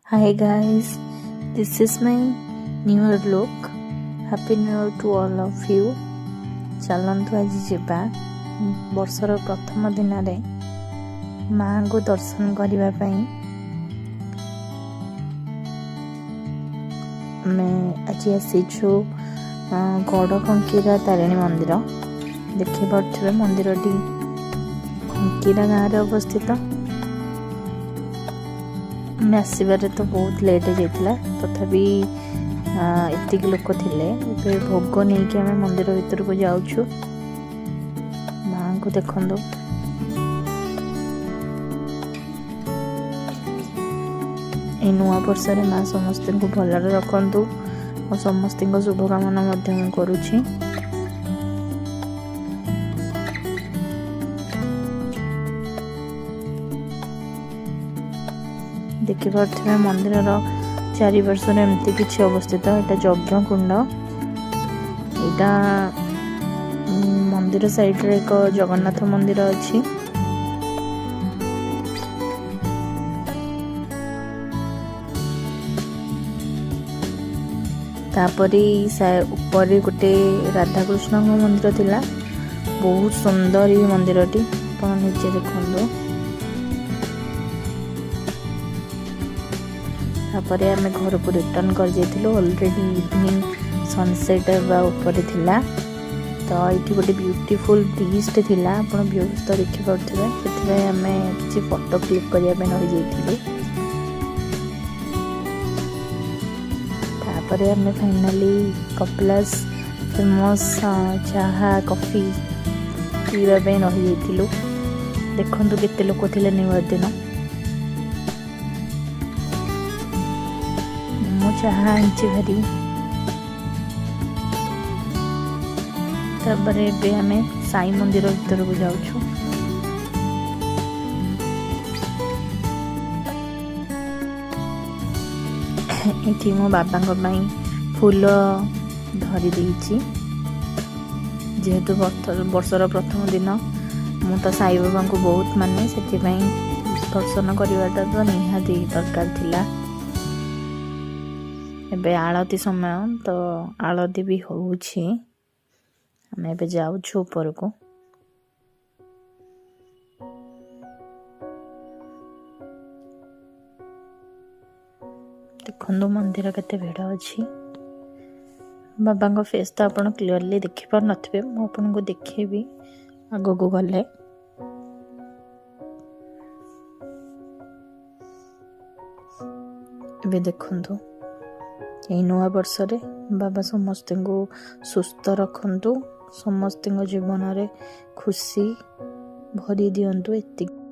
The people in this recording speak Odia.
Hi guys, this is my new year look. Happy New Year to all of you. ଚାଲନ୍ତୁ, ଆଜି ଯିବା ବର୍ଷର ପ୍ରଥମ ଦିନରେ ମାଆଙ୍କୁ ଦର୍ଶନ କରିବା ପାଇଁ। ଆମେ ଆଜି ଆସିଛୁ ଗଡ଼ଖଙ୍କିରା ତାରିଣୀ ମନ୍ଦିର। ଦେଖିପାରୁଥିବେ, ମନ୍ଦିରଟି ଖଙ୍କିରା ଗାଁରେ ଅବସ୍ଥିତ। ଆମେ ଆସିବାରେ ତ ବହୁତ ଲେଟ୍ ହେଇଯାଇଥିଲା, ତଥାପି ଏତିକି ଲୋକ ଥିଲେ। ଏବେ ଭୋଗ ନେଇକି ଆମେ ମନ୍ଦିର ଭିତରକୁ ଯାଉଛୁ। ମାଆଙ୍କୁ ଦେଖନ୍ତୁ। ଏଇ ନୂଆ ବର୍ଷରେ ମା ସମସ୍ତଙ୍କୁ ଭଲରେ ରଖନ୍ତୁ ଆଉ ସମସ୍ତଙ୍କ ଶୁଭକାମନା ମଧ୍ୟ ମୁଁ କରୁଛି। ଦେଖିପାରୁଥିବେ, ମନ୍ଦିରର ଚାରିପାର୍ଶ୍ୱରେ ଏମିତି କିଛି ଅବସ୍ଥିତ। ଏଇଟା ଯଜ୍ଞ କୁଣ୍ଡ। ଏଇଟା ମନ୍ଦିର ସାଇଡରେ ଏକ ଜଗନ୍ନାଥ ମନ୍ଦିର ଅଛି। ତାପରେ ଉପରେ ଗୋଟେ ରାଧାକୃଷ୍ଣଙ୍କ ମନ୍ଦିର ଥିଲା। ବହୁତ ସୁନ୍ଦର ଏଇ ମନ୍ଦିରଟି, ଆପଣ ନିଜେ ଦେଖନ୍ତୁ। ତାପରେ ଆମେ ଘରକୁ ରିଟର୍ନ କରିଯାଇଥିଲୁ। ଅଲରେଡ଼ି ଇଭିନିଂ ସନସେଟ୍ ହେବା ଉପରେ ଥିଲା। ତ ଏଇଠି ଗୋଟେ ବ୍ୟୁଟିଫୁଲ୍ ବ୍ରିଜଟେ ଥିଲା, ଆପଣ ଭ୍ୟୁଜ୍ ତ ଦେଖିପାରୁଥିବେ। ସେଥିପାଇଁ ଆମେ କିଛି ଫଟୋ କ୍ଲିକ୍ କରିବା ପାଇଁ ରହିଯାଇଥିଲୁ। ତାପରେ ଆମେ ଫାଇନାଲି କପିଳାସ ଫେମସ୍ ଚାହା କଫି ପିଇବା ପାଇଁ ରହିଯାଇଥିଲୁ। ଦେଖନ୍ତୁ, କେତେ ଲୋକ ଥିଲେ ନ୍ୟୁ ଇୟର୍ ଦିନ। ମୁଁ ଚାହା ଆଣିଛି ଭାରି। ତାପରେ ଏବେ ଆମେ ସାଇ ମନ୍ଦିର ଭିତରକୁ ଯାଉଛୁ। ଏଠି ମୋ ବାବାଙ୍କ ପାଇଁ ଫୁଲ ଧରି ଦେଇଛି। ଯେହେତୁ ବର୍ଷର ପ୍ରଥମ ଦିନ, ମୁଁ ତ ସାଇ ବାବାଙ୍କୁ ବହୁତ ମାନେ, ସେଥିପାଇଁ ଦର୍ଶନ କରିବାଟା ତ ନିହାତି ଦରକାର ଥିଲା। ଏବେ ଆଳତି ସମୟ, ତ ଆଳତି ବି ହେଉଛି। ଆମେ ଏବେ ଯାଉଛୁ ଉପରକୁ। ଦେଖନ୍ତୁ, ମନ୍ଦିର କେତେ ଭିଡ଼ ଅଛି। ବାବାଙ୍କ ଫେସ୍ ତ ଆପଣ କ୍ଲିଅରଲି ଦେଖିପାରୁନଥିବେ, ମୁଁ ଆପଣଙ୍କୁ ଦେଖେଇବି ଆଗକୁ ଗଲେ। ଏବେ ଦେଖନ୍ତୁ। ଏଇ ନୂଆ ବର୍ଷରେ ବାବା ସମସ୍ତଙ୍କୁ ସୁସ୍ଥ ରଖନ୍ତୁ, ସମସ୍ତଙ୍କ ଜୀବନରେ ଖୁସି ଭରି ଦିଅନ୍ତୁ, ଏତିକି।